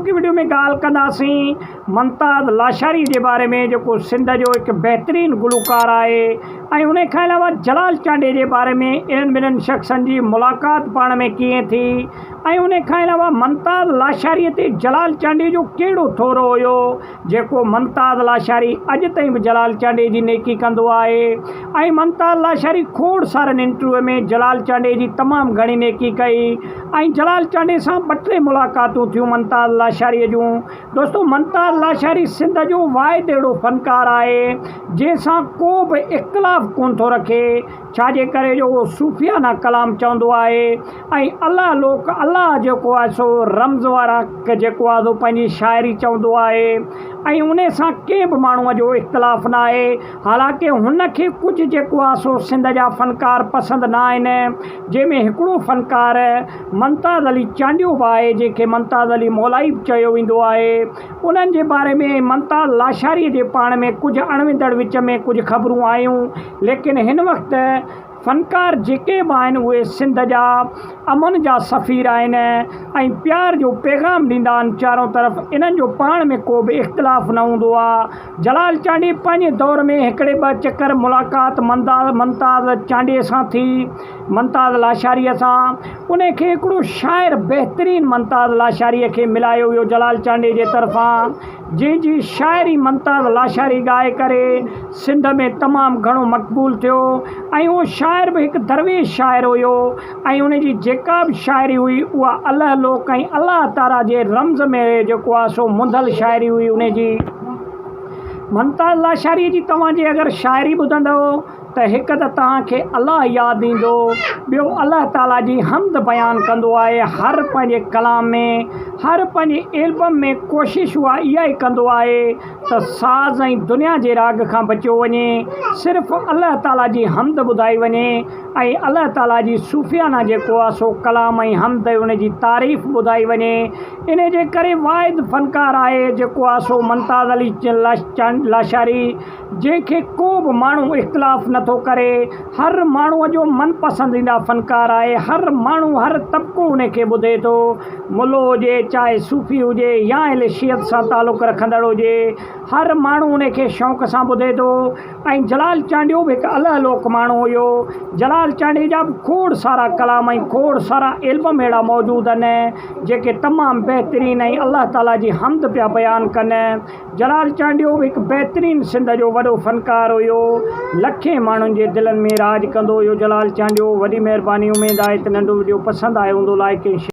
اڄوڪي وڊيو ۾ ڳالهه ڪنداسين ممتاز لاشاري جي باري ۾ جيڪو سنڌ جو هڪ بهترين گلوڪار آهي ۽ ان کان علاوه جلال چانڊيي جي باري ۾ انهن ٻنهن شخصن جي ملاقات پاڻ ۾ ڪيئن ٿي ۽ ان کان علاوه ممتاز لاشاري تي جلال چانڊيي جو ڪهڙو ٿورو هيو جيڪو ممتاز لاشاري اڄ تائين به جلال چانڊيي جي نيڪي ڪندو آهي ۽ ممتاز لاشاري کوڙ سارن انٽرويو ۾ جلال چانڊيي جي تمام گهڻي نيڪي ڪئي ۽ جلال چانڊيي سان ٻه ٽي ملاقاتون ٿيون ممتاز لاشاري جون. دوستو ممتاز لاشاري سنڌ جو واحد اهڙو فنڪار آهي جنهن سان ڪو به اختلاف ڪونه ٿو رکي ڇا جي ڪري جو اهو صوفيانه ڪلام چوندو آهي ۽ الله لوڪ الله جيڪو آهي سو رمز وارا جيڪو آهي سو پنهنجي شاعري چوندو آهي ۽ ان سان ڪنهن به ماڻهوء جو اختلاف نه آهي حالانڪه هن کي ڪجهه جيڪو آهي سو سنڌ جا فنڪار پسند نه آهن جنهن ۾ هڪڙو فنڪار ممتاز علي چانڊيو به آهي جنهن کي ممتاز علي مولائي به چيو ويندو آهي انهن جي باري ۾ ممتاز لاشاري جي پاڻ ۾ ڪجهه اڻويندڙ وچ ۾ ڪجهه خبرون آيون ليڪن هن وقت فنڪار جيڪي به آهن اهي سنڌ جا امن جا سفير آهن ۽ پيار جو پيغام ڏيندا آهن چارون طرف انهن جو پاڻ ۾ ڪو به اختلاف نه هوندو آهي جلال چانڊيي پنهنجي دور ۾ هڪڙي ٻه چڪر ملاقات ممتاز چانڊيي سان ٿي ممتاز لاشاري سان ان کي هڪڙو شاعر بهترين ممتاز لاشاري کي ملايو ويو جلال چانڊيي جي طرفان جنهن جي شاعري ممتاز لاشاري ڳائي ڪري سنڌ ۾ تمام گهڻو مقبول ٿيو ۽ اهو شاعر به هڪ درويش شاعر هيو ۽ ان جي جيڪا به شاعري هئي اها الله لوڪ ۽ الله تعاليٰ جي رمز ۾ جيڪو آهي سو منڌل شاعري هئي ان جي. ممتاز لاشاري جي توهان جي اگر شاعري ٻڌندؤ ته هڪ ته توهان کي الله ياد ايندو، ٻيو الله تعاليٰ جي حمد بيان ڪندو آهي، هر پنهنجي ڪلام ۾، هر پنهنجي البم ۾ ڪوشش اها اها ئي ڪندو آهي ته ساز ۽ دنيا جي راڳ کان بچيو وڃي، صرف الله تعاليٰ جي حمد ٻڌائي وڃي ۽ الله تعاليٰ جي صوفيانه جيڪو آهي سو ڪلام ۽ حمد ۽ ان جي تعريف ٻڌائي وڃي، انهي جي ڪري واحد فنڪار آهي جيڪو آهي سو ممتاز علي لاشاري. جنهن کي ڪو به ماڻهو اختلاف نه ٿو ڪري، هر ماڻهوء جو من پسنديده فنڪار آهي، هر ماڻهو هر طبقو ان کي ٻڌي ٿو، ملو هجي چاهي صوفي هجي يا اهل شيعت سان تعلق رکندڙ هجي، هر ماڻهو ان کي شوق سان ٻڌي ٿو ۽ جلال چانڊيو به هڪ الهه لوڪ ماڻهو هيو، جلال چانڊيي جا به کوڙ سارا ڪلام ۽ کوڙ سارا البم اهڙا موجود آهن، جيڪي تمام بهترين ۽ الله تعاليٰ جي حمد پيا بيان ڪن. جلال چانڊيو به هڪ بهترين سنڌ جو وڏو فنڪار هيو لکين ماڻهن جي دلن ۾ راڄ ڪندو هيو جلال چانڊيو وڏي مهرباني اميد آهي ته ننڍو وڊيو پسند آيو هوندو لائڪ ۽ شيئر.